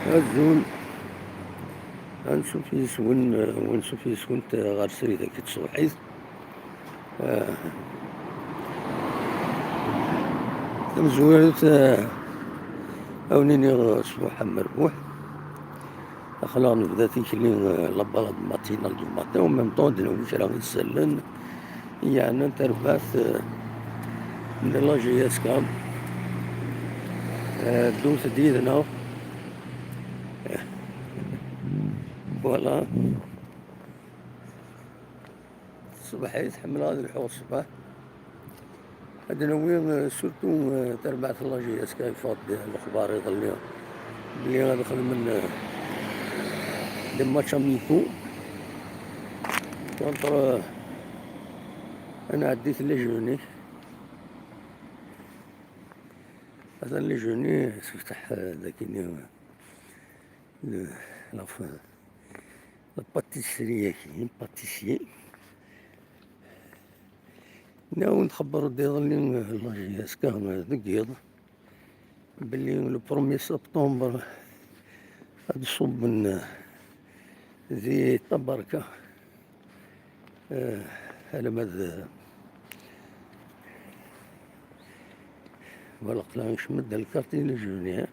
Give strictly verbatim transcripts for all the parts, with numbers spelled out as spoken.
Azul. Ansuf yis-wen, eh, wansuf yis-went, eh, ɣer srid akked tṣebḥit. Eh, tamezwarut, eh, ad wen-iniɣ, eh, ṣṣbuḥ am rrbuḥ. Aql-aɣ nebda tikli, eh, la balade matinale du matin, en même temps, ad d-nawi kra isallen i yeɛnan tarbaɛt, eh, n la J S K. Eh, ddut-d yid-neɣ. Voilà. Ṣṣbeḥ-agi ḥemmleɣ ad lḥuɣ ṣṣbeḥ. Ad d-nawi, eh, surtout, eh, tarbaɛt n la J S K, yeffeɣ-d lexbar iḍelli belli ad xedmen, eh, des matchs amicaux contre, eh, ad nɛeddi-t les jeunes. Atan les jeunes tefteḥ, eh, dagini, eh, le, la, la pâtisserie-agi, pâtissier. Nɛawen txebber-d iḍelli, eh, la J S K, eh, deg yiḍ, belli le premier septembre ad ṣubben, eh, di Tabarka. Eh, alamma d, eh, wala aql-aɣ nekcem-d lkarti n les jeunes, eh.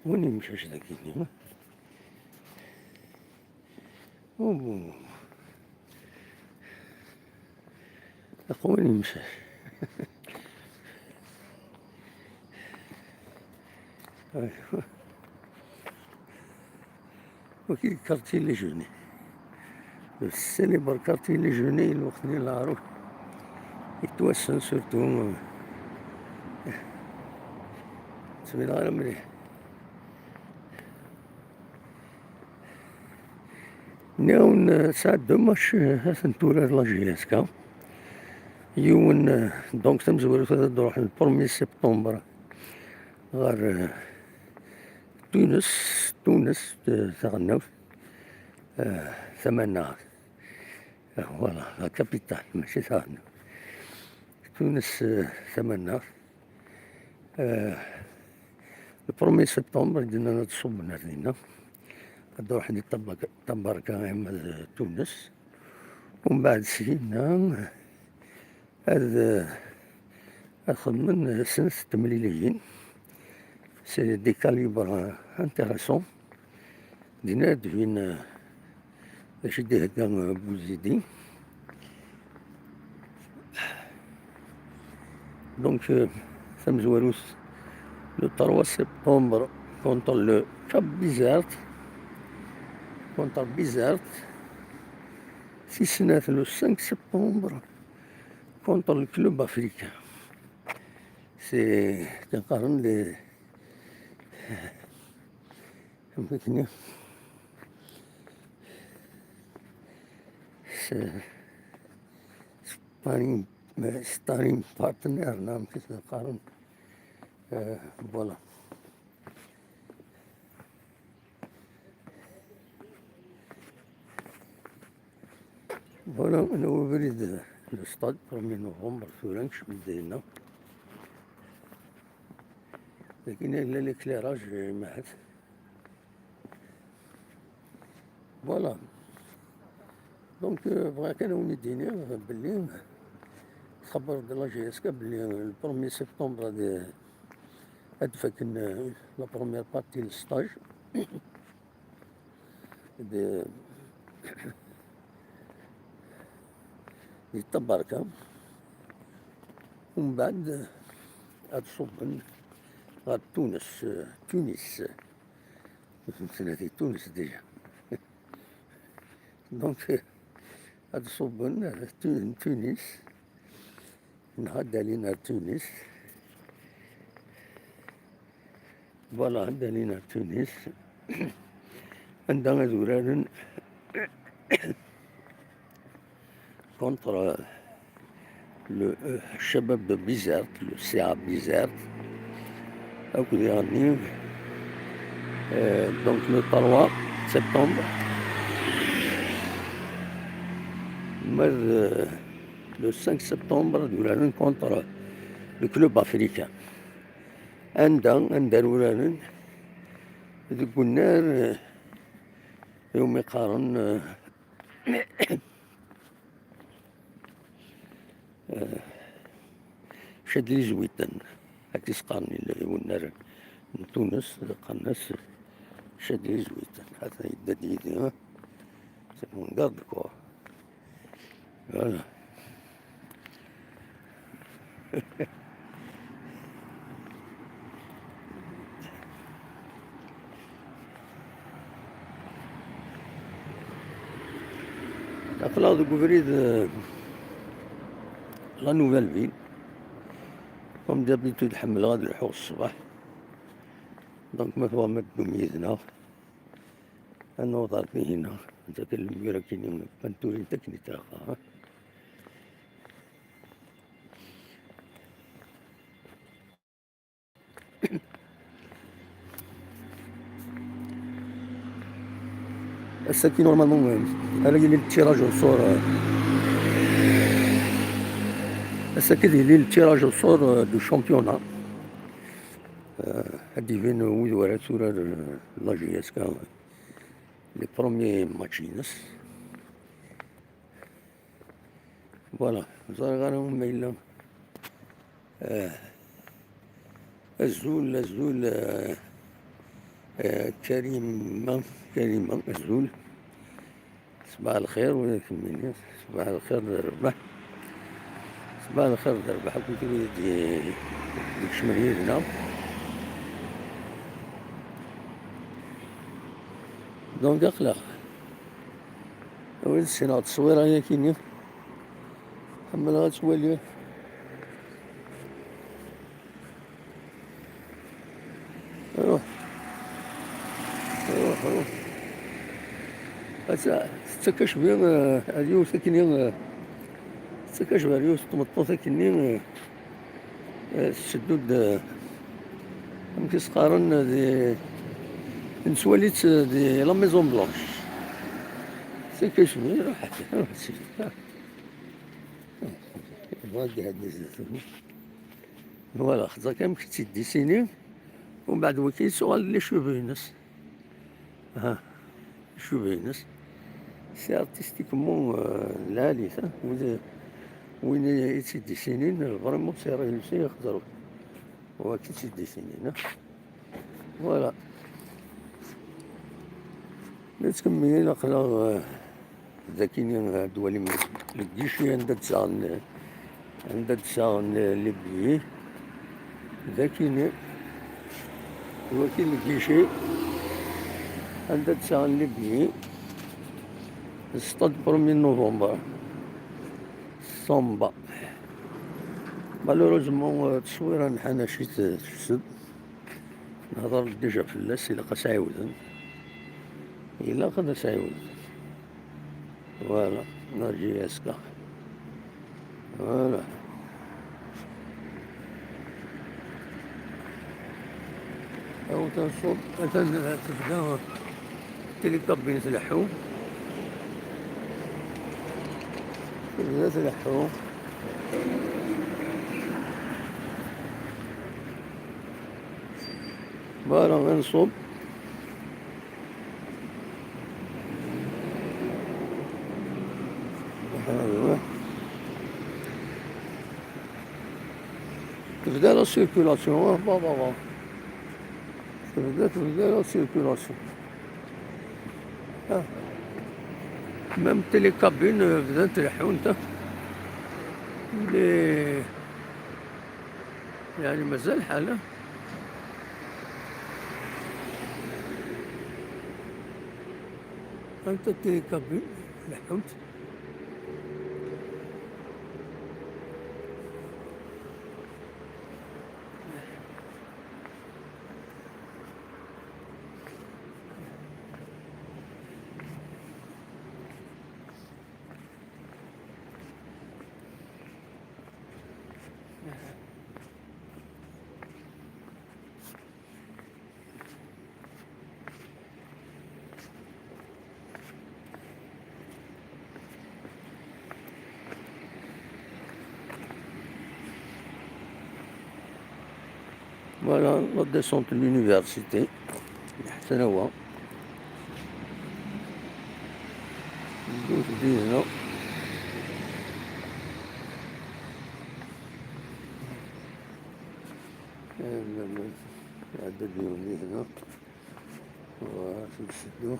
Aqwan imcac dagi-nni. Ubu. Aqwan imcac. Aywa. Wagi d quartier les jeunes. Le célèbre quartier les jeunes, lweqt-nni leɛruf yettwassen surtout. Ttbineɣ ara mliḥ. Nniɣ-awen, eh, tesɛa deux matchs, eh, ad ten-turar la J S K. Yiwen, eh, donc tamezwarut ad d-ruḥ le premier septembre ɣer, eh, Tunes, Tunes, eh, taɣelnawt, eh, tamaneɣt. Eh, voilà, la capitale, mačči taɣelnawt. Tunes, eh, tamaneɣt. Eh, le premier septembre, i d-nnan ad ṣubben ar dinna. Ad ruḥen di Tabak-, Tabarka, ama d Tunes. Umbeɛd syenna, ad, ad xedmen snat temliliyin. C'est des calibres intéressants. Dinna ad d-tbin, eh, d acu i d-ihegga, eh, Buzidi. Donc, eh, tamezwarut, le trois septembre, contre le Cap Bizerte, contre Bizerte. Tis snat, le cinq septembre, contre le Club Africain. C'est, qqaren les, amek akken, c'est sparring, sparring partner, neɣ amek i qqaren. Euh, voilà. Voilà, anaw abrid, le stade, premier novembre, tura nekcem-d dinna. Dagi yella l'éclairage, eh, mahat. Voilà. Donc, euh, bɣiɣ kan ad wen-d-iniɣ belli txebber-d la J S K belli, euh, le premier septembre ad, ad faken, euh, la première partie n stage. De, di Tabarka. Umbeɛd ad ṣubben ɣer Tunes, euh, Tunis. Nettnadi Tunes déjà. Donc, ad ṣubben ar Tu-, Tunis. Neɣ ad d-alin ar Tunis. Voilà, ad d-alin ar Tunis. anda ad uraren contre le, euh, Chabab de Bizerte, le C A Bizerte, akked iɣenni, euh, donc le trois septembre, ma d, euh, le cinq septembre, ad uraren contre le club africain. Anda, anda ara uraren? Deg unnar, euh, iwumi qqaren, euh, euh, Chadri Zwiten, akka i s-qqaren i, i unnar n Tunes, qqaren-as Chadri Zwiten. Atan yedda-d yid-i, ha? C'est mon garde-corps. Voilà. Aql-aɣ deg ubrid, euh, la Nouvelle Ville. Comme d'habitude, ḥemmleɣ ad lḥuɣ ṣṣbeḥ. Donc, ma tebɣam ad teddum yid-neɣ, ad naweḍ ɣer Tihina. Anta kan lemyura akkin, panturint akken i tlaq, ha? Ass-agi, normalement, euh, ara yili le tirage au sort, euh, ass-agi ad yili le tirage au sort, euh, du championnat. Euh, ad d-ibin wid wara turar, euh, la J S K, les premiers matchs-ines. Voilà, ẓriɣ ara ma yella. Eh, azul, azul, eh, eh, Karima, Karima, azul. Ṣbaḥ lxir, wala kemmini. Ṣbaḥ lxir d rrbeḥ. Ṣbaḥ lxir d rrbeḥ, akked wid i d-, d-ikecmen yid-neɣ. Donc, aql-aɣ. Wid ssineɣ ttṣwira yakini. Ḥemmleɣ ad ttwaliɣ. Ruḥ. Ruḥ, ruḥ. Atta, tettak acbi, eh, ar yiwet akkenni, eh, tettak acbi ar yiwet n tmeṭṭut akkenni, eh, eh, tetteddu-d, eh, amek i s-qqaren, eh, di, nettwali-tt, eh, di la Maison Blanche. Tettak acbi, ruḥ, ruḥ, ruḥ. Bɣa ad d-iheddi zdat-wen. Voilà, xaṭer kan amek tt-id-dessini, umbeɛd waki yettuɣal les cheveux-ines. Ha, les cheveux-ines. C'est artistiquement, euh, lɛali, ha. Win, win i tt-id-dessinin, vraiment, c'est réussi, xaṭer waki tt-id-dessinin, ha. Voilà. Nettkemmil, aql-aɣ, euh, Dakini, eh, ad twalim le guichet anda d-ssaɣen, anda d-ssaɣen, eh, les billets. Dakini, waki le guichet anda d-ssaɣen les billets. Stade premier novembre. Samba. Malheureusement, eh, tteswira n Ḥanaci t-, tefsed. Nehḍer déjà fell-as, ilaq ad s-ɛiwden. Ilaq ad s-ɛiwden. Voilà, la J S K. Voilà. Aw tanṣub, atan tebda télécabine tleḥḥu. Tebda tleḥḥu. Voilà, ad nṣub. Aywa. Tebda la circulation, ah, bah, bah, bah. Tebda, tebda la circulation. Ah. Même télécabine, euh, bdant leḥḥunt, ah. Les, يعني مازال الحال، ah. Anta télécabine leḥḥunt. Voilà, la descente de l'université. Ḥsen Awa. Douze dix-neuf. Iɛedda-d yiwen di hna. Voilà, seg Seddu.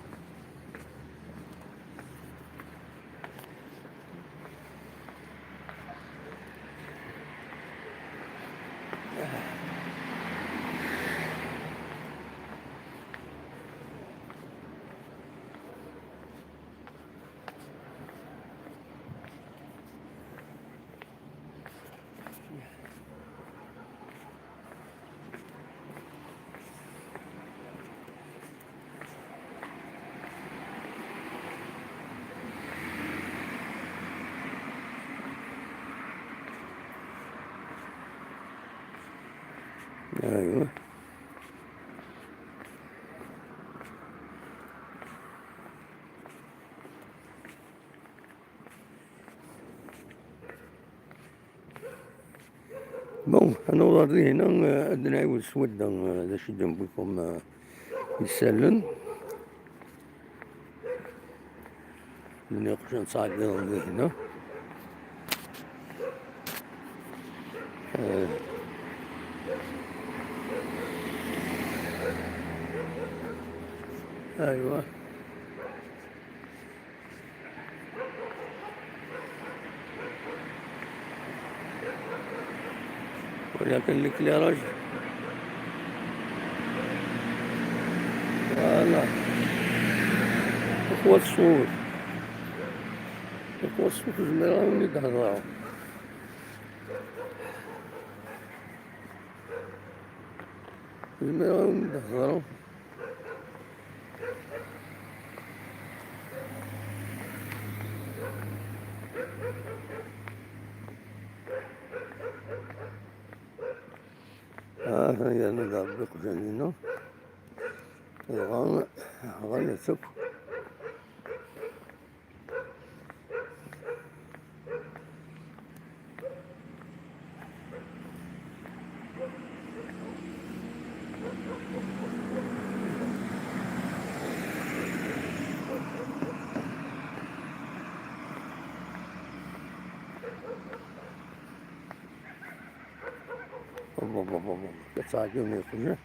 Aywa. Bon, ad naweḍ ar dihina, eh, ad nɛiwed s wadda, eh, d acu i d-newwi comme, eh, isallen. Nniɣ-ak ad ttɛeddiɣ dihina. Eh. Aywa. Wali kan l'éclairage. Voilà. Iqwa ṣṣut. Iqwa ṣṣut, zemreɣ ad wen-id-hedreɣ. Zemreɣ ad wen-id-hedreɣ. Ah, yerna-d Ṛebbi iqjan-inu. Dɣa, dɣa nettak. Ttɛeggiḍen iqjan.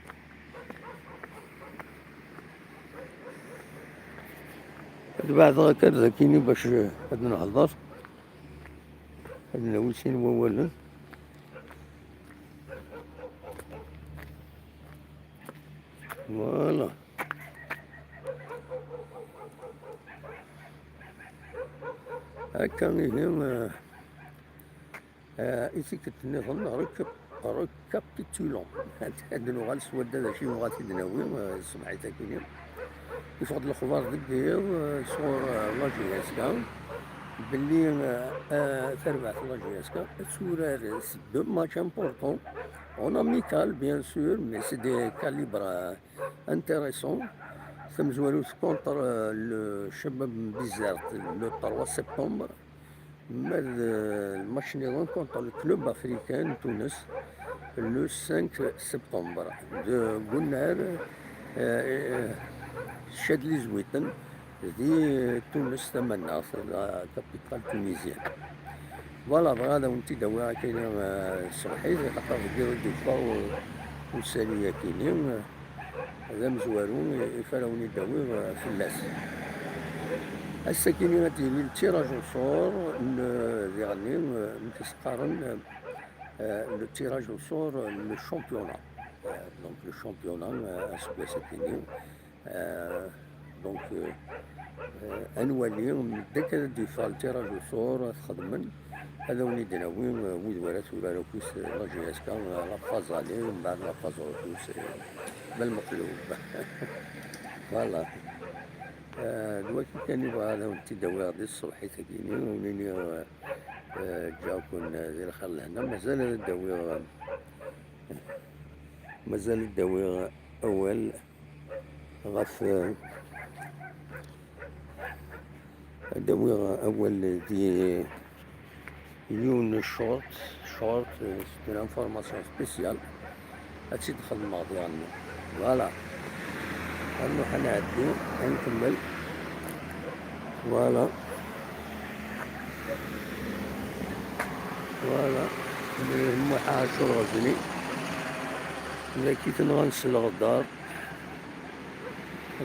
Ad beɛdeɣ akka ar dakini bac ad nehḍer, ad nawi sin wawalen. Voilà. Akka ihi, eh, Eh, i tikkelt nniḍen, récap-, récapitulons. Ad nuɣal s wadda d acu yebɣa ad t-id-nawi, eh, ṣṣbeḥ-it akkin. Yeffeɣ-d lexbar deg yiḍ, eh, sɣur, eh, la J S K, belli, eh, eh, tarbaɛt n la J S K ad turar s deux matchs importants, en amical, bien sûr, mais c'est des calibres, euh, intéressants. Tamezwarut contre, euh, le Chabab n Bizerte, le trois septembre. Ma d, euh, le match nniḍen contre le club africain n Tunes, le cinq septembre. De Gunnar, euh, euh, Chadli-Zwiten, di, euh, Tunes tamaneɣt, la capitale tunisienne. Voilà, bɣiɣ ad awen-t-id-awiɣ akkin, euh, ṣṣbeḥ-it, xaṭer deg yiḍ i d-yeffeɣ, euh, usali akkin, euh, d amezwaru i, i farawen i d-awiɣ, eh, fell-as. Ass-akini ad d-yili le tirage au sort n, diɣenni, eh, n tis-qqaren, eh, le tirage au sort, eh, le championnat. Eh, donc le championnat, eh, aseggas-akini. Eh, donc, eh, eh, ad nwali, deg ad d-yeffeɣ le tirage au sort, ad t-xedmen. Ad awen-id-nawi, eh, wid wara turar akk-is, eh, la J S K, eh, la phase aller, mbeɛd la phase retour, c'est bel meqlub. Voilà. Eh, d wagi kan i bɣiɣ ad awen-t-id-awiɣ di tṣebḥit-agi-ni, ur nini, eh, eh, ǧǧiɣ-ken, eh, di lxir lehna. Mazal ad d-awiɣ, eh, mazal ad d-awiɣ awal ɣef, eh, ad d-awiɣ awal di yiwen short, short, eh, c'est une information spéciale. Ad tt-id-xedmeɣ diɣenni. Voilà. Ad nruḥ ad nɛeddi, ad nkemmel. Voilà. Voilà. Muḥ Ɛacur Ɣezni. Dagi tenɣan s leɣdar.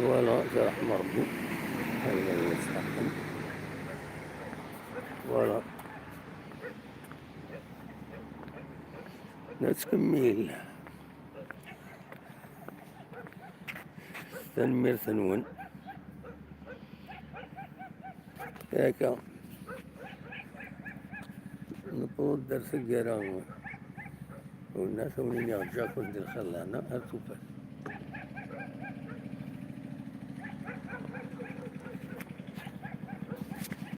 Voilà, tṛeḥm Ṛebbi. Aya yesteḥqen. Voilà. Nettkemmil. Tanemmirt-nwen. Akka. Newweḍ-d ar taggara. Ur nɛat a wen-iniɣ ǧǧaken di lxir lehna ar tufat.